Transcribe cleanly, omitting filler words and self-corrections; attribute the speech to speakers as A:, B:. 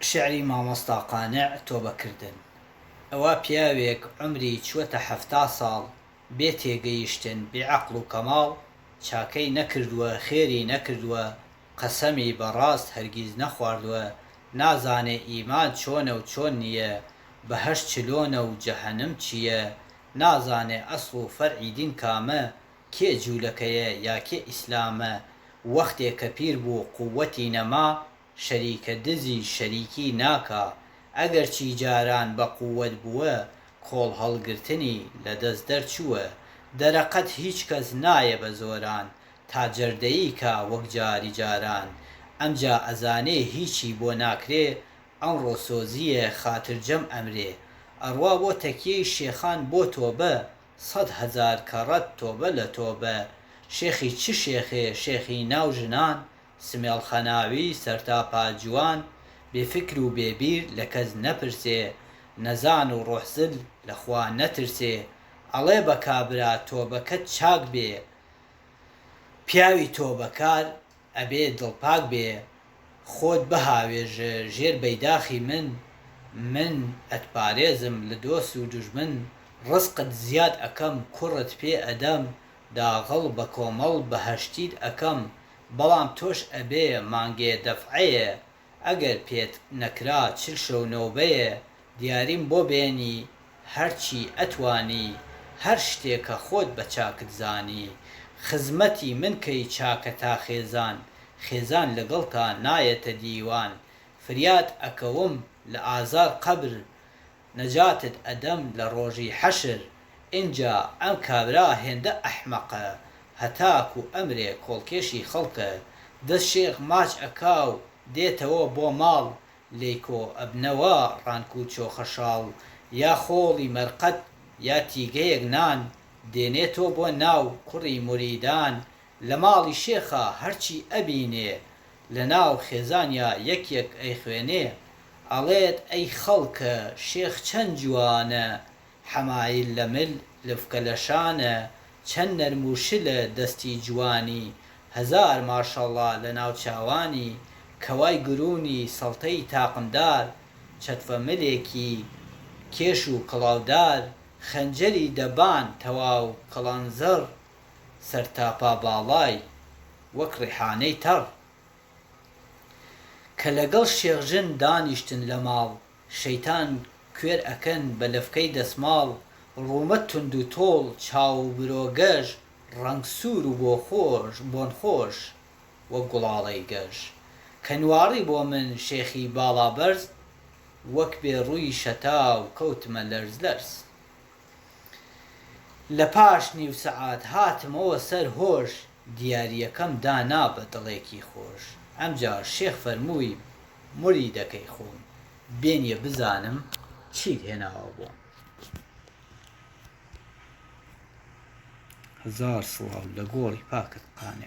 A: شعری مامۆستا قانع تۆبەکردن ئەوا پیاوێک عومری چوەتە 70 ساڵ بێ تێگەیشتن بێ عەقڵ و کەماڵ چاکەی نەکردوە خێری نەکردوە قەسەمی بە ڕاست هەرگیز نەخواردوە نازانێ ئیمان چۆنە و چۆن نیە بەهەشت چلۆنە و جەهەنم چیە نازانێ ئەسڵ و فەرعی دین کامە کێ جولەکەیە یا کێ ئیسلامە وەختێ کە پیر بوو قووەتی نەما شەریکە دزیش شەریکی ناکا ئەگەرچی جاران بە قووەت بووە کۆڵ هەڵگرتنی لە دەست دەرچووە دەرەقەت هیچ کەس نایە بە زۆران تا جەردەیی کا وەک جاری جاران ئەمجا ئەزانێ هیچی بۆ ناکرێ ئەمڕۆ سۆزییە خاترجەم ئەمرێ ئەڕوا بۆ تەکیەی شێخان بۆ تۆبە 100,000 کەڕەت تۆبە لە تۆبە شێخی چ شێخێ شێخی ناو ژنان سمێڵ خەناوی سەرتاپا جوان بێ فکر و بێ بیر لە کەس نەپرسێ نەزان و ڕۆح زل لە خوا نەترسێ ئەڵێ بە کابرا تۆبەکەت چاک بێ پیاوی تۆبەکار ئەبێ دڵپاک بێ خۆت بهاوێژە ژێر بەیداخی من من ئەتپارێزم لە دۆست و دوژمن ڕزقت زیاد ئەکەم کوڕت پێ ئەدەم داغڵ بە کۆمەڵ بەهەشتیت ئەکەم بەڵام تۆش ئەبێ مانگێ دەفعەیە ئەگەر پێت نەکرا 40 شەو نۆبەیە دیاریم بۆ بێنی هەرچی ئەتوانی هەر شتێ کە خۆت بە چاکت زانی خزمەتی من کەی چاکە تا خێزان خێزان لەگەڵتا نایەتە دیوان فریات ئەکەوم لە ئازار قەبر نەجاتت ئەدەم لە ڕۆژی حەشر ئینجا ئەم کابرا هێندە ئەحمەقە هەتاکو ئەمرێ کۆڵکێشی خەڵکە دەست شێخ ماچ ئەکا و دێتەوە بۆ ماڵ لێی کۆ ئەبنەوە ڕانک و چۆخەشاڵ یا خۆڵی مەرقەد یا تیگەیەک نان دێنێتۆ بۆ ناو کوڕی موریدان لە ماڵی شێخا هەرچی ئەبینێ لە ناو خێزانیا یەک یەک ئەیخوێنێ ئەڵێت ئەی خەڵکە شێخ چەند جوانە حەمایل لە مل لفکە لە شانە چەند نەرم و شلە دەستی جوانی هەزار ماشەڵا لە ناوچاوانی کەوای گرونی سەڵتەی تاقمدار چەتفە ملێکی کێش و کڵاودار خەنجەری دەبان تەواو کەڵەنزڕ سەرتاپا باڵای وەک ڕیحانەی تەڕ. کە لەگەڵ شێخ ژن دانیشتن لە ماڵ شەیتان کوێر ئەکەن بە لەفکەی دەسماڵ ڕوومەت توند و تۆڵ چاو و برۆ گەش ڕەنگ سوور و بۆن خۆش وەک گوڵاڵەی گەش کە نواڕی بۆ من شێخی باڵا بەرز وەک بێ ڕووی شەتاو کەوتمە لەرز لەرز. لە پاش نیو سەعات هاتمەوە سەر هۆش دیارییەکەم دانا بە دڵێکی خۆش ئەمجا شێخ فەرمووی موریدەکەی خۆم بێنیە بزانم چیت هێناوە بۆم. هەزار سڵاو لە گۆڕی پاکت قانع.